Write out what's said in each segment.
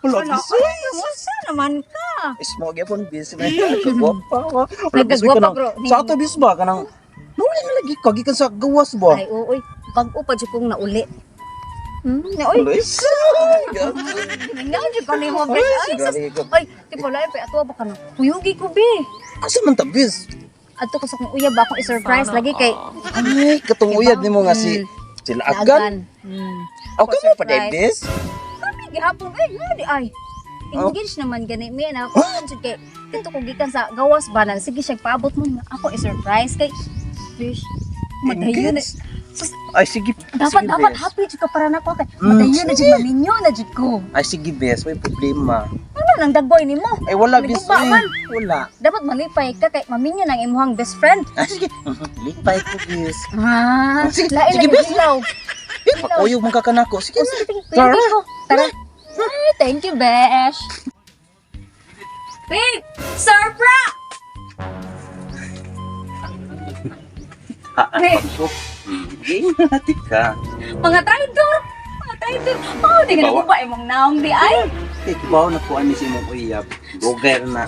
Wala, Wala, bis. ay, kumusta naman ka? Ismo gyapon, bis na. Kagwapa wa. Wala, bis Nagkagwapa, kanang bro. sa ato, bis ba, kanang nauli na lagi ka gikan sa gawas ba. Ay, oo, uy. Bag-o pa jud kong nauli. Naoy. Luis. Nga jud ko nimo, bes. Ay, sus. Ay, tipo lain pa ato ba kana? Kuyugi ko be. Asa man ta, bis? Adto ko sa kong uyab akong i-surprise lagi kay Ay, katong uyab nimo nga si sila Agan. Ako mo pa Surprise. bis. Kami gihapon eh, nga di ay. Engage naman gani mi na ako jud kay dito ko gikan sa gawas ba na sige siya paabot mo na ako i-surprise kay fish. Madayon na. Engage? Sus, Ay, sige. dapat sige, dapat bes. happy jud ka para nako kay madayon na jud, maminyo na jud ko. Ay, sige, bes, may problema. Ano nang dagboy nimo? Ay, wala, bis. Nagugba Ay, man. wala. Dapat malipay ka kay maminyo nang imuhang best friend. Ay, sige. Lipay ko, bis. Ah, Sige, lain sige, lagi bes. hilaw. Eh, pakuyog man ka kanako. Sige O na. sige, sige, kuyugi ko. Tara. Ay, thank you, Besh. Babe, surprise! Ah, Babe. Game natin ka. Mga traitor! Mga traitor! Oh, di ka Bawa. nagupa imong naong di ay. Eh, kibaw na po ani si imong uyab. Doger na.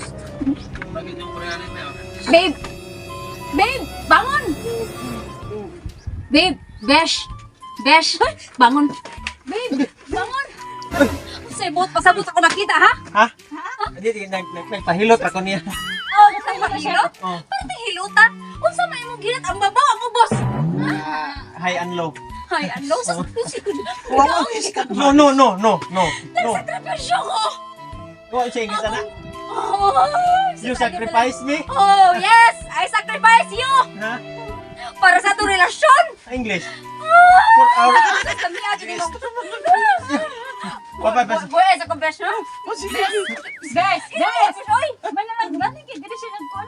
Babe! Babe, bangon! Babe, Besh! Besh, bangon! Babe, bangon! Sabot, pasabot ako nakita, ha? Ha? Hindi, di, nagpahilot ako niya. Oh, nagpahilot? Oh. Parang hilutan. Unsa may imong gilat ang babaw ang ubos? High and low. Ay, ano sa Wala No, no, no, no, no. No. Nagsakripisyo ko! Go, siya English ana. Oh, You sacrifice me? Oh, yes! I sacrifice you! Ha? Para sa atong relasyon! English. For our Sa kami ato ni mong. Bye-bye, bye. Boy, sa confession. Guys, guys. Oy, man lang gani kay dili siya nagkuan.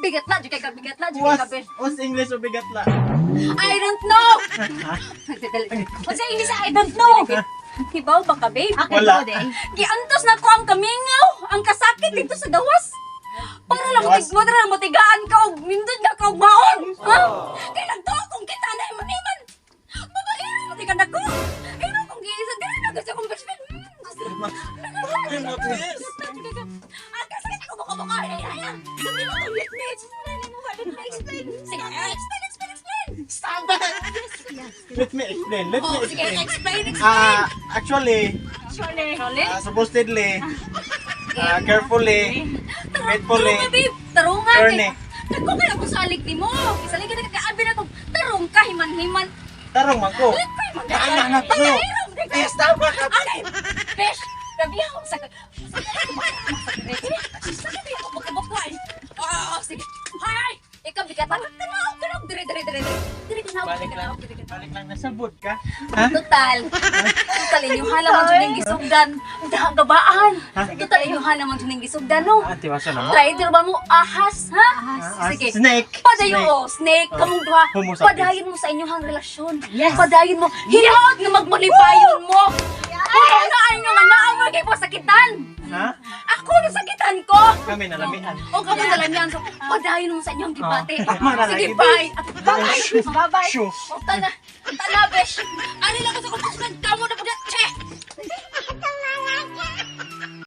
Bigat na jud kay ka, bigat na jud kay ka, What's, besh. what's English o bigat la? I don't know. Unsa English sa "I don't know"? Hibaw ba ka, babe? Wala. Giantos na ko ang kamingaw, ang kasakit dito sa gawas. Para lang Gawas? mo lang matigaan ka og nindot ka og maon. Ha? Kay nagtuo kong kita na maniman. Babae mo di ka nako. Iro kong giisa dili na kasi akong best friend. Ang kasakit ko baka baka ay ay. Dami mo tong let me explain mo. Let me explain. Sige, explain, explain, explain. Stop it! Let me explain. Let me Oh, sige, explain. explain, explain. Ah, actually, Actually. supposedly, carefully, faithfully, Tarunga, babe. Tarunga. Journey. Nagko kaya ako sa alik ni mo. Isalig ka na kaabi na kong tarong ka, himan-himan. Tarong man ko. Likoy man. Anak, anak, no. Yes, tama ka. Okay. Besh, grabe ako sa. Sakit ako buka-buka. Oh, sige. Hay! Ikaw bigat. Tanaw, tanaw. Dire, dire, dire. Dire, tanaw, Balik lang. tanaw, dire, tanaw. Balik lang, nasabot ka. Total. Total, inyong halaman dyan yung gisugdan. Dahang gabaan. Total, inyong halaman dyan yung gisugdan, no? Ah, tiwaso na mo. Traitor ba mo? Ahas, ha? Ah, Sige. snake. Padayon Snake. mo, snake, kamong duha. Homo sapiens. Padayon mo sa inyong relasyon. Yes. Padayon mo. Hinaot nga magmalipayon mo. Yes. Ano nga naamoy kay pasakitan. Ha? Ako nasakitan ko. Kami nalamian. O kamo nalamian. So, padayon mo sa inyong gibati. Oh. Tama na Sige, lagi. bye. Bye. Bye-bye. Shoo. O, tana. Tana, besh. Ano lang ko sa kong best friend. Kamo na po. Che!